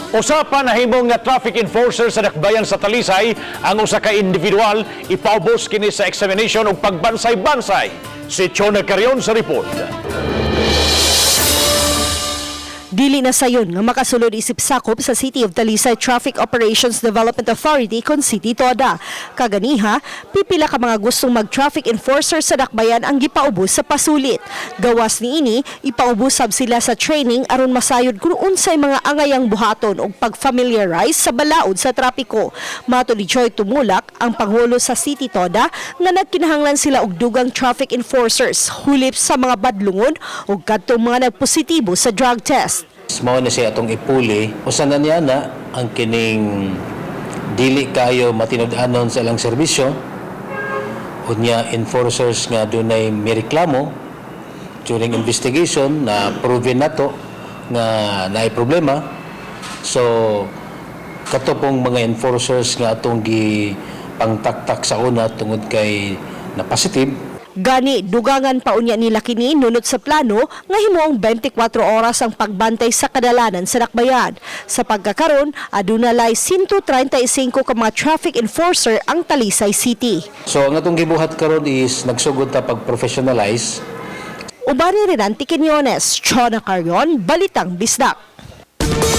Usa pa nahimong nga traffic enforcer sa dakbayan sa Talisay ang usa ka individual. Ipaubos kini sa examination ug pagbansay-bansay. Si Chona Carion sa report. Dili na sayon nga makasulod isip sakop sa City of Talisay Traffic Operations Development Authority kon City TODA. Kaganiha, pipila ka mga gustong mag-traffic enforcer sa dakbayan ang gipaubos sa pasulit. Gawas niini, ipaubos sab sila sa training aron masayod kung unsay mga angayang buhaton ug pag-familiarize sa balaod sa trapiko. Mato ni Joy Tumulak, ang pangulo sa City TODA, nga nagkinahanglan sila og dugang traffic enforcers hulip sa mga badlungon ug kadtong mga nagpositibo sa drug test. Mao na siya atong ipuli. Usa na niya na ang kining dili kayo matinud-anon sa ilang serbisyo. Unya enforcers nga dunay mireklamo during investigation na proven nato nga naay problema. So kato pong mga enforcers nga atong gi pangtaktak sa una tungod kay na positive. Gani, dugangan pa unya nila kini nunot sa plano nga himuong 24 oras ang pagbantay sa kadalanan sa dakbayan. Sa pagkakaron, aduna lay 135 ka mga traffic enforcer ang Talisay City. So ang atong gibuhat karon is nagsugod ta pag-professionalize. Uban ni Renante Quiñones, Chona Carion, Balitang Bisdak.